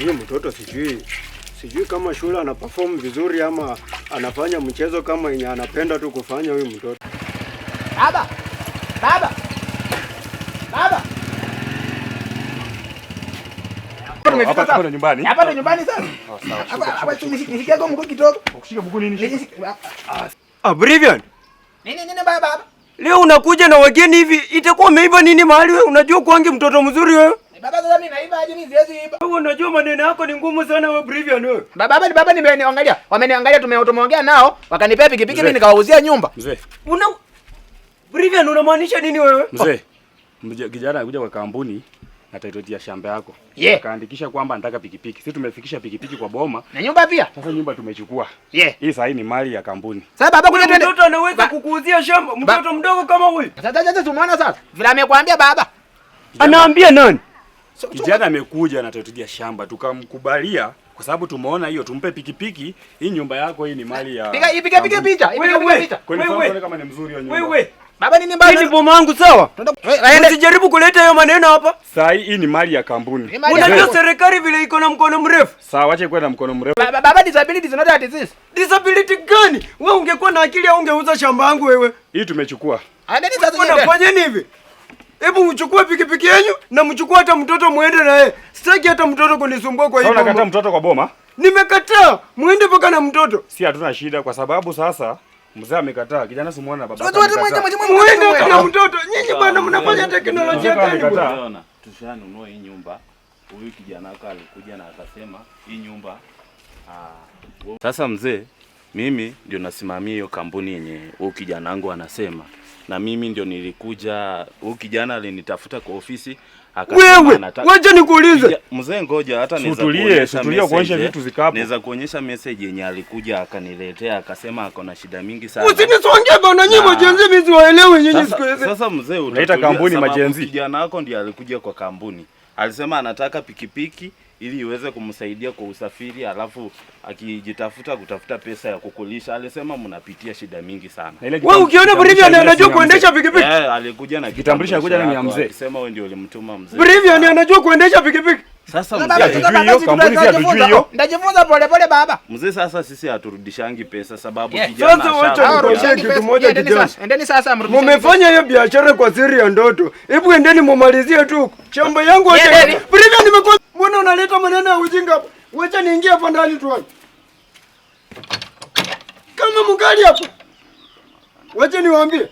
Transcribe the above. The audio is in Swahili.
Huyu mtoto sijui kama shule ana perform vizuri ama anafanya mchezo kama yenye anapenda tu kufanya huyu mtoto. Baba! Baba! Baba! Hapa tuko nyumbani. Hapa ndo nyumbani sasa. Hapa hapa tu nishike kwa mguu kidogo. Ukushika mguu nini? Ah, Brivian. Nini nini baba baba? Leo unakuja na wageni hivi, itakuwa umeiba nini mahali wewe? Unajua kwangi mtoto mzuri wewe? Baba sasa mimi naiba aje, mimi siwezi iba. Wewe unajua maneno yako ni ngumu sana wewe Brivian wewe. Baba baba baba, nimeniangalia. Wameniangalia, tumeongea nao, wakanipea pikipiki mimi nikawauzia nyumba. Mzee. Una Brivian unamaanisha nini wewe? Mzee. Kijana alikuja kwa kampuni na title ya shamba yako. Yeah. Akaandikisha kwamba anataka pikipiki. Sisi tumefikisha pikipiki kwa boma. Na nyumba pia? Sasa nyumba tumechukua. Yeah. Hii sasa ni mali ya kampuni. Sasa baba kuja twende. Mtoto anaweza kukuuzia shamba, mtoto mdogo kama huyu. Sasa sasa tumeona sasa. Vile amekwambia baba. Anaambia nani? Kijana amekuja na title ya shamba tukamkubalia kwa sababu tumeona hiyo tumpe pikipiki. Hii nyumba yako hii ni mali ya Piga piga piga picha. Piga piga picha. Kwani wewe kama ni mzuri hiyo nyumba. Wewe. Baba nini mbaya? Hii ni boma yangu sawa? Usijaribu kuleta hiyo maneno hapa. Sasa hii ni mali ya kampuni. Unajua serikali vile iko na mkono mrefu. Sawa, wache kwenda mkono mrefu. Baba, disability is not a disease. Disability gani? Wewe ungekuwa na akili au ungeuza shamba yangu wewe? Hii tumechukua. Andeni sasa. Unafanya nini hivi? Hebu mchukue pikipiki yenu na mchukue hata mtoto muende na yeye. Sitaki hata mtoto kunisumbua kwa hiyo. Unakataa mtoto kwa boma? Nimekataa. Muende paka na mtoto. Si hatuna shida kwa sababu sasa mzee amekataa. Kijana simuona baba. Muende na mtoto. Nyinyi bwana mnafanya teknolojia gani bwana? Tushanunua hii nyumba. Huyu kijana wako alikuja na akasema hii nyumba. Sasa mzee, mimi ndio nasimamia hiyo kampuni yenye huyu kijana wangu anasema. Na mimi ndio nilikuja, huyu kijana alinitafuta kwa ofisi akasema wewe, wacha nikuulize. Mzee ngoja hata naweza kuonyesha kuonyesha vitu zikapo. Naweza kuonyesha message yenye alikuja akaniletea akasema ako na shida mingi sana. Usinisonge bana, nyinyi majenzi mimi siwaelewi nyinyi siku hizi. Sasa mzee unaita kampuni majenzi. Kijana wako ndiye alikuja kwa kampuni. Alisema anataka pikipiki ili iweze kumsaidia kwa usafiri, alafu akijitafuta kutafuta pesa ya kukulisha. Alisema mnapitia shida mingi sana. Wewe ukiona Brivian anajua kuendesha pikipiki? Eh, alikuja na kitambulisho, alikuja na ni mzee. Alisema wewe ndio ulimtuma mzee. Brivian anajua kuendesha pikipiki. Sasa mzee, hatujui hiyo kampuni, si hatujui hiyo. Ndajifunza pole pole baba. Mzee, sasa sisi haturudishangi pesa sababu kijana sasa wacha nikwambie kitu moja kijana. Endeni sasa mrudishe. Mmefanya hiyo biashara kwa siri ya ndoto. Hebu endeni mumalizie tu. Shamba yangu wacha. Brivian nimekuwa mbona unaleta maneno ya ujinga hapa? Wacha niingie hapa ndani tu. Kama mkali hapo. Wacha niwaambie,